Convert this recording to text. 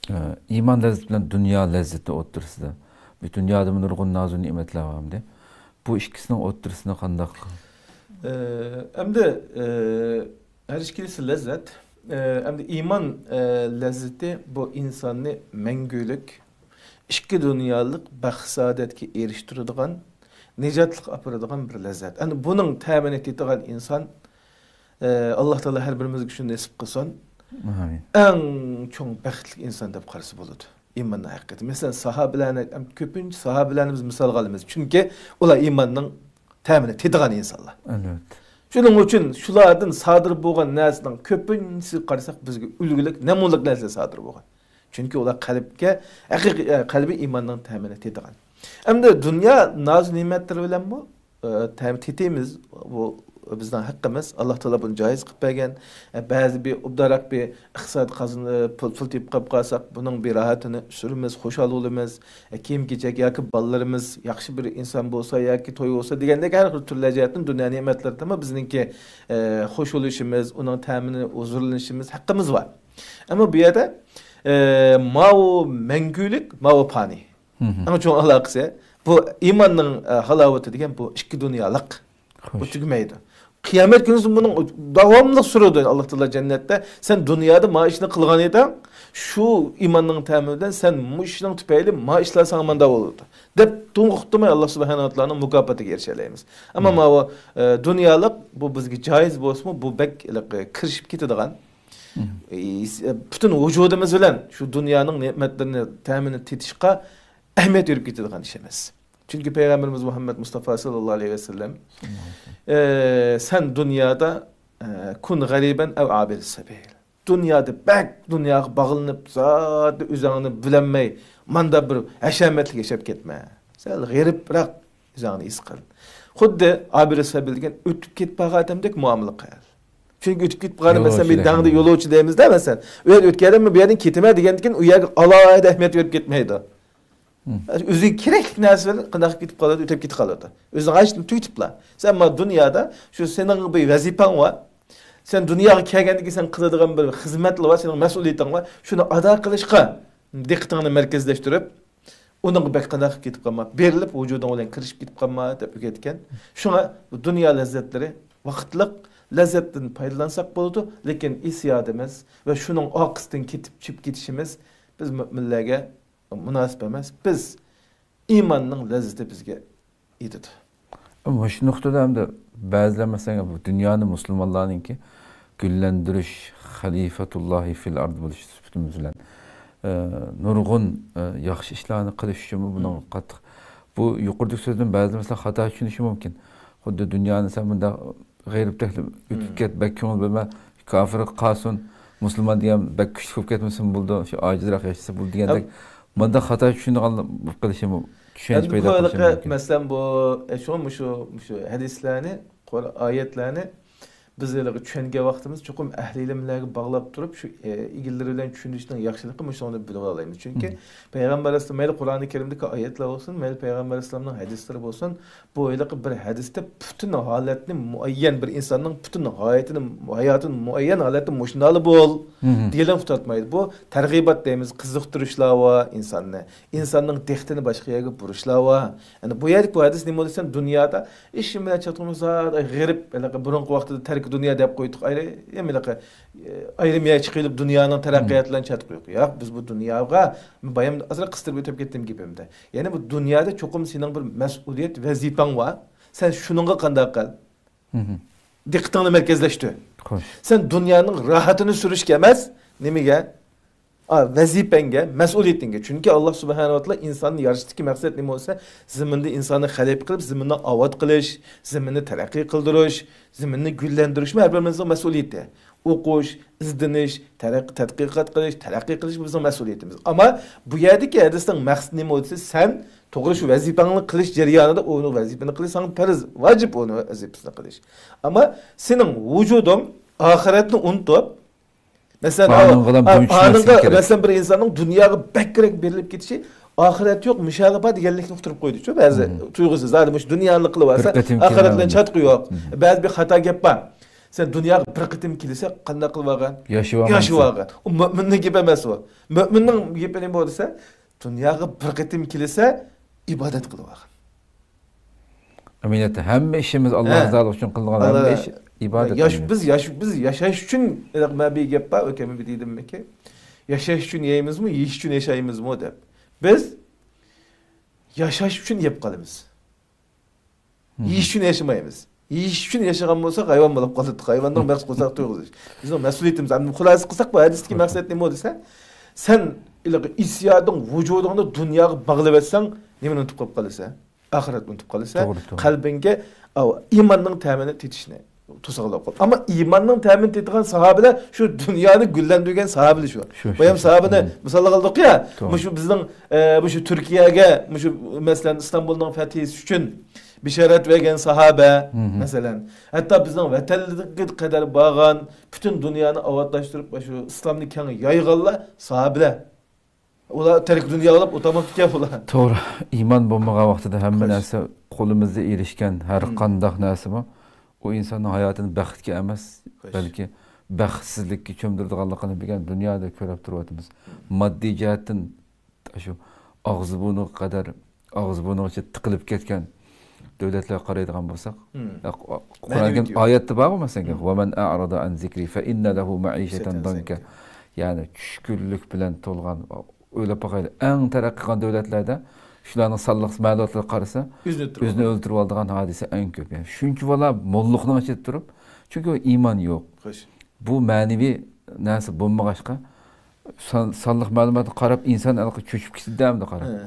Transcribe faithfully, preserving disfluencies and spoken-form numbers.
ئە، ئىمان لەززىتى بىلەن دۇنيا لەززىتى ئوتتۇرىسىدا، بۇ دۇنيادىمۇ نۇرغۇن نازۇ نېمەتلەر بار ئەمدى. بۇ ئىككىسىنىڭ ئوتتۇرىسىنى قانداق؟ ئە، ئەمدى، ئە، ھەر ئىككىلىسى لەززەت. ئە، ئەمدى ئىمان، ئە، لەززىتى بۇ ئىنساننى مەڭگۈلۈك ئىككى دۇنيالىق بەخت-سائادەتكە ئېرىشتۈرىدىغان، نىجاتلىققا ئاپىرىدىغان بىر لەززەت. ئەمدى بۇنىڭ تەمىنى تېتىغان ئىنسان، ئە، ئاللا تائالا ھەر بىرىمىزگە شۇنى نېسىپ قىلسۇن. ئامىن. ئەڭ چوڭ بەختلىك ئىنسان دەپ قارىسا بولىدۇ. ئىماننىڭ ھەقىقىتى. مەسىلەن، ساھابىلەرنى، كۆپىنچە ساھابىلەرنى بىز مىسالغا ئالىمىز. چۈنكى ئۇلار ئىماننىڭ تەمىنى تېتىغان ئىنسانلار. ئەلۋەتتە. شۇنىڭ ئۈچۈن شۇلاردىن سادىر بولغان نەرسىنىڭ كۆپىنچىسىگە قارىساق، بىزگە ئۈلگىلىك، نەمۇنىلىك نەرسىلەر سادىر بولغان. چۈنكى ئۇلار قەلبكە، ھەقىقىي، قەلبىي ئىماننىڭ تەمىنى تېتىغان. ئەمدى دۇنيا ناز-نېمەتلىرى بىلەنمۇ ئە، تەم تېتىمىز، بۇ بىزنىڭ ھەققىمىز. ئاللا تائالا بۇنى جايىز قىلىپ بەرگەن. ئە، بەزى بىر ئوبدانراق بىر ئىقتىساد قازىنىپ، پۇل، پۇل تېپىپ قاپ قالساق، بۇنىڭ بىر راھىتىنى سۈرىمىز، خۇشال بولىمىز. ئە، كىيىم-كېچەك ياكى بالىلىرىمىز ياخشى بىر ئىنسان بولسا ياكى توي بولسا دېگەندەك ھەر خىل تۈرلەر جەھەتتىن دۇنيا نېمەتلىرىدىنمۇ بىزنىڭكى، ئە، خۇش بولۇشىمىز، ئۇنىڭ تەمىنى ھۇزۇرلىنىشىمىز ھەققىمىز بار. ئەمما بۇ يەردە، ئە، ماۋۇ مەڭگۈلۈك، ماۋۇ پانىي. مم. ئەڭ چوڭ ئالاقىسى. بۇ ئىماننىڭ، ئە، ھالاۋىتى دېگەن بۇ ئىككى دۇنيالىق. خوش. بۇ تۈگىمەيدۇ. قىيامەت كۈنى بۇنىڭ داۋاملىق سۈرىدۇ. ئاللا تائالا جەننەتتە، سەن دۇنيادا ما ئىشنى قىلغان ئىدىڭ، شۇ ئىماننىڭ تەمى بىلەن سەن مۇشۇ ئىشنىڭ تۈپەيلى ما ئىشلار ساڭا ماندا بولىدۇ، دەپ توختىماي ئاللا سۇبھانەھۇ ۋە تائالانىڭ مۇكاپاتىغا ئېرىشەلەيمىز. ئەمما مم. ماۋۇ، ئە، دۇنيالىق، بۇ بىزگە جايىز بولسىمۇ، بۇ بەك ھېلىقى كىرىشىپ كېتىدىغان. مم. ئى، پۈتۈن ۋۇجۇدىمىز بىلەن شۇ دۇنيانىڭ نېمەتلىرىنى، تەمىنى تېتىشقا ئەھمىيەت بېرىپ كېتىدىغان ئىش ئەمەس. چۈنكى پەيغەمبىرىمىز مۇھەممەد مۇستافا ساللاللاھۇ ئەلەيھى ۋەسەللەم، ئە، سەن دۇنيادا، ئە، كۇن غەرىبەن ئەۋ ئابىر سەبىل. دۇنيادا بەك دۇنياغا باغلىنىپ، زادى ئۆزۈڭنى بىلەلمەي، ماندا بىر ھەشەمەتلىك ياشاپ كەتمە. سەل غېرىبراق ئۆزۈڭنى ھېس قىل. خۇددى ئابىر سەبىل دېگەن ئۆتۈپ كېتىپ بارغان ئادەمدەك مۇئامىلە قىل. چۈنكى ئۆتۈپ كېتىپ بارغاندا، مەسىلەن، بىر دەڭدە يولۇچى دەيمىزدە، مەسىلەن، ئۇ يەردە ئۆتكەندىمۇ بۇ يەردىن كېتىمەن دېگەندىن كېيىن ئۇ يەرگە ئالاھىدە ئەھمىيەت بېرىپ كەتمەيدۇ. مم. ئۆزىگە كېرەكلىك نەرسە بىلەن قانداق كېتىپ قالىدۇ، ئۆتۈپ كېتىپ قالىدۇ. ئۆزىنىڭ ئاشتىن تۈگىتىپلا. سەن مانا دۇنيادا شۇ سېنىڭ بىر ۋەزىپەڭ بار. سەن دۇنياغا كەلگەندىن كېيىن سەن قىلىدىغان بىر خىزمەتلەر بار، سېنىڭ مەسئۇلىيىتىڭ بار. شۇنى ئادا قىلىشقا دىققىتىڭنى مەركەزلەشتۈرۈپ، ئۇنىڭغا بەك قانداق قىلىپ كېتىپ قالما، بېرىلىپ ۋۇجۇدۇڭ بىلەن كىرىشىپ كېتىپ قالما دەپ ئۆگەتكەن. شۇڭا بۇ دۇنيا لەززەتلىرى ۋاقىتلىق، لەززەتتىن پايدىلانساق بولىدۇ، لېكىن ھېسسىياتىمىز ۋە شۇنىڭ ئارقىسىدىن كېتىپ، چۈشۈپ كېتىشىمىز بىز مۆمىنلەرگە مۇناسىپ ئەمەس. بىز ئىماننىڭ لەززىتى بىزگە يېتىدۇ. مۇشۇ نۇقتىدا ئەمدى بەزىلەر، مەسىلەن، بۇ دۇنيانى مۇسۇلمانلارنىڭكى گۈللەندۈرۈش، خەلىفەتۇللاھى فىل ئارد بولۇش سۈپىتىمىز بىلەن، ئە، نۇرغۇن، ئە، ياخشى ئىشلارنى قىلىش ئۈچۈنمۇ بۇنىڭغا قاتتىق، بۇ يۇقىرىدىكى سۆزدىن بەزىلەر، مەسىلەن، خاتا چۈشىنىشى مۇمكىن. خۇددى دۇنيانى سەن مۇنداق غېرىبتەك ئۆتۈپ كەت، بەك كۆڭۈل بۆلمە، كاپىرغا قالسۇن، مۇسۇلمان دېگەن بەك كۈچلۈك بولۇپ كەتمىسۇن بولىدۇ، شۇ ئاجىزراق ياشىسا بولدى دېگەندەك، مۇنداق خاتا چۈشىنىدىغان قىلىشى مۇ-، چۈشەنچە پەيدا قىلىشى مۇمكىن. مەسىلەن، بۇ، ئە، شۇڭا مۇشۇ، مۇشۇ ھەدىسلەرنى، قۇر-، ئايەتلەرنى بىز ھېلىقى چۈشەنگەن ۋاقتىمىز چوقۇم ئەھلى ئىلىملەرگە باغلاپ تۇرۇپ، شۇ، ئە، ئىگىلىرى بىلەن چۈشىنىشنىڭ ياخشىلىقى مۇشۇنىڭدىن بىلىپ ئالالايمىز. چۈنكى پەيغەمبەر ئەلەيھىسسالام، مەيلى قۇرئانى كەرىمدىكى ئايەتلەر بولسۇن، مەيلى پەيغەمبەر ئەلەيھىسسالامنىڭ ھەدىسلىرى بولسۇن، بۇ ھېلىقى بىر ھەدىستە پۈتۈن ھالەتنى مۇئەييەن، بىر ئىنساننىڭ پۈتۈن ھاياتىنى، ھاياتىنى مۇئەييەن ھالەتتە مۇشۇنداقلا بول دېگەنلەرنى ئۇتاتمايدۇ. بۇ تەرغىبات دەيمىز، قىزىقتۇرۇشلار بار ئىنساننى. ئىنساننىڭ دىققىتىنى باشقا يەرگە بۇرۇشلار بار. يەنى بۇ يەردىكى بۇ ھەدىس نېمە بولدى دېسەم، دۇنيادا ئىشىم بىلەن چاتىقىمىز زادى غېرىب، ھېلىقى بۇرۇنقى ۋاقتىدا تەركى دۇنيا دەپ قويدۇق. ئايرىم ھېلىقى، ئايرىم يەرگە چىقىۋېلىپ دۇنيانىڭ تەرەققىياتى بىلەن چاتىقى يوق. ياق، بىز بۇ دۇنياغا، بايام ئازراق قىستۇرۇپ ئۆتۈپ كەتتىم گېپىمدە. يەنى بۇ دۇنيادا چوقۇم سېنىڭ بىر مەسئۇلىيەت، ۋەزىپەڭ بار. سەن شۇنىڭغا قانداق قىل؟ دىققىتىڭنى مەركەزلەشتۈر. خوش. سەن دۇنيانىڭ راھىتىنى سۈرۈشكە ئەمەس، نېمىگە؟ ئا، ۋەزىپەڭگە، مەسئۇلىيىتىڭگە. چۈنكى ئاللا سۇبھانەھۇ ۋە تائالا ئىنساننى يارىتىشتىكى مەقسەت نېمە بولسا، زېمىندا ئىنساننى خەلىپە قىلىپ، زېمىننى ئاۋات قىلىش، زېمىننى تەرەققىي قىلدۇرۇش، زېمىننى گۈللەندۈرۈشمۇ ھەر بىرىمىزنىڭ مەسئۇلىيىتى. ئوقۇش، ئىزدىنىش، تەرەققىي، تەتقىقات قىلىش، تەرەققىي قىلىش بىزنىڭ مەسئۇلىيىتىمىز. ئەمما بۇ يەردىكى ھەدىسنىڭ مەقسىتى نېمە بولسا، سەن توغرا شۇ ۋەزىپەڭنى قىلىش جەريانىدا ئۇنى ۋەزىپىنى قىلىش ساڭا پەرز، ۋاجىپ ئۇنى ۋەزىپىسىنى قىلىش. ئەمما سېنىڭ ۋۇجۇدۇڭ ئاخىرەتنى ئۇنتۇپ، مەسىلەن، ئانىڭغا بىر ئىنساننىڭ دۇنياغا بەكرەك بېرىلىپ كېتىشى، ئاخىرەت يوق، مۇشۇ يەردە بار دېگەنلىكنى ئۇقتۇرۇپ قويدىچۇ بەزى تۇيغۇسى. زادى مۇشۇ دۇنيانى قىلىۋالسا، ئاخىرەت بىلەن چاتىقى يوق. بەزى بىر خاتا گەپ بار. سەن دۇنياغا بىر قېتىم كېلىسە، قانداق قىلىۋالغان؟ ياشىۋالغان. ياشىۋالغان. ئۇ مۆمىننىڭ گېپى ئەمەس ئۇ. مۆمىننىڭ گېپى نېمە بولدى دېسە، دۇنياغا بىر قېتىم كېلىسە، ئىبادەت قىلىۋالغان. ئەمەلىيەتتە ھەممە ئىشىمىز ئاللا ھە. رىزالىقى ئۈچۈن قىلىنغان ھەممە ئىش ئىبادەت. ياش، بىز، ياش، بىز ياشاش ئۈچۈن، مەن بىر گەپ بار، ئۆكەمە بىر دېدىممىكى؟ ياشاش ئۈچۈن يەيمىزمۇ، يېيىش ئۈچۈن ياشايمىزمۇ دەپ. بىز ياشاش ئۈچۈن يەپ قالىمىز. يېيىش ئۈچۈن ياشىمايمىز. يېيىش ئۈچۈن ياشىغان بولساق، ھايۋان بولۇپ قالاتتۇق. ھايۋاننىڭ مەقسىتى قورساق تويغۇزۇش. بىزنىڭ مەسئۇلىيىتىمىز. ئەمدى خۇلاسە قىلساق، بۇ ھەدىستىكى مەقسەت نېمە دېسە، سەن ھېلىقى ھېسسىياتىڭ، ۋۇجۇدۇڭنى دۇنياغا باغلىۋەتسەڭ، نېمىنى ئۇنتۇپ قېلىپ قالىسەن؟ ئاخىرەتنى ئۇنتۇپ قالىسەن. توغرا، توغرا. قەلبىڭگە، ئاۋۇ، ئىماننىڭ تەمىنى تېتىشنى توسىغىلى قوي. ئەمما ئىماننىڭ تەمىنى تېتىغان ساھابىلەر شۇ دۇنيانى گۈللەندۈرگەن ساھابىلەر شۇ. شۇ، شۇ، بايام شۇ. ساھابىنى مىسالغا ئالدۇق يا، توغرا. مۇشۇ بىزنىڭ، ئە، مۇشۇ تۈركىيەگە، مۇشۇ، مەسىلەن، ئىستانبۇلنىڭ فەتھىسى ئۈچۈن بېشارەت بەرگەن ساھابە، مەسىلەن. ھەتتا بىزنىڭ ۋەتەنلىرىگە قەدەر بارغان، پۈتۈن دۇنيانى ئاۋاتلاشتۇرۇپ، شۇ ئىسلامنى كەڭ يايغانلار ساھابىلەر. ئۇلار تەرك دۇنيا قىلىپ ئولتۇرماپتىكەن ئۇلار. توغرا. ئىمان بولمىغان ۋاقتىدا ھەممە خوش. نەرسە قولىمىزدا ئېرىشكەن ھەر مم. قانداق نەرسىمۇ، ئۇ ئىنساننىڭ ھاياتىنى بەختكە ئەمەس، خوش. بەلكى بەختسىزلىككە چۆمدۈرىدىغانلىقىنى بۈگۈن دۇنيادا كۆرۈپ تۇرۇۋاتىمىز. ماددىي جەھەتتىن شۇ ئاغزى بۇرنىغا قەدەر، ئاغزى بۇرنىغىچە تىقىلىپ كەتكەن دۆلەتلەرگە قارايدىغان بولساق، مم. يا، قۇ-، قۇرئان مەنىۋى كەرىم جەھەت. ئايەتتە بارغۇ، مەسىلەن، مم. ومن أعرض عن ذكري فإن له معيشة شەيتان ضنكا. زەنكە. يەنى چۈشكۈنلۈك بىلەن تولغان. ئويلاپ باقايلى، ئەڭ تەرەققىي قىلغان دۆلەتلەردە شۇلارنىڭ سانلىق مەلۇماتلىرىغا قارىسا، ئۆزىنى ئۆلتۈرۈپ ئۆزىنى ئۆلتۈرۈۋالىدىغان ھادىسە ئەڭ كۆپ. يەنى شۇنچە بالا موللىقنىڭ ئىچىدە تۇرۇپ، چۈنكى ئۇ ئىمان يوق. خوش. بۇ مەنىۋى نەرسە بولمىغاچقا، سان-، سانلىق مەلۇماتقا قاراپ ئىنسان ھېلىقى چۆچۈپ كېتىدۇ ئەمدى قاراپ. ھە.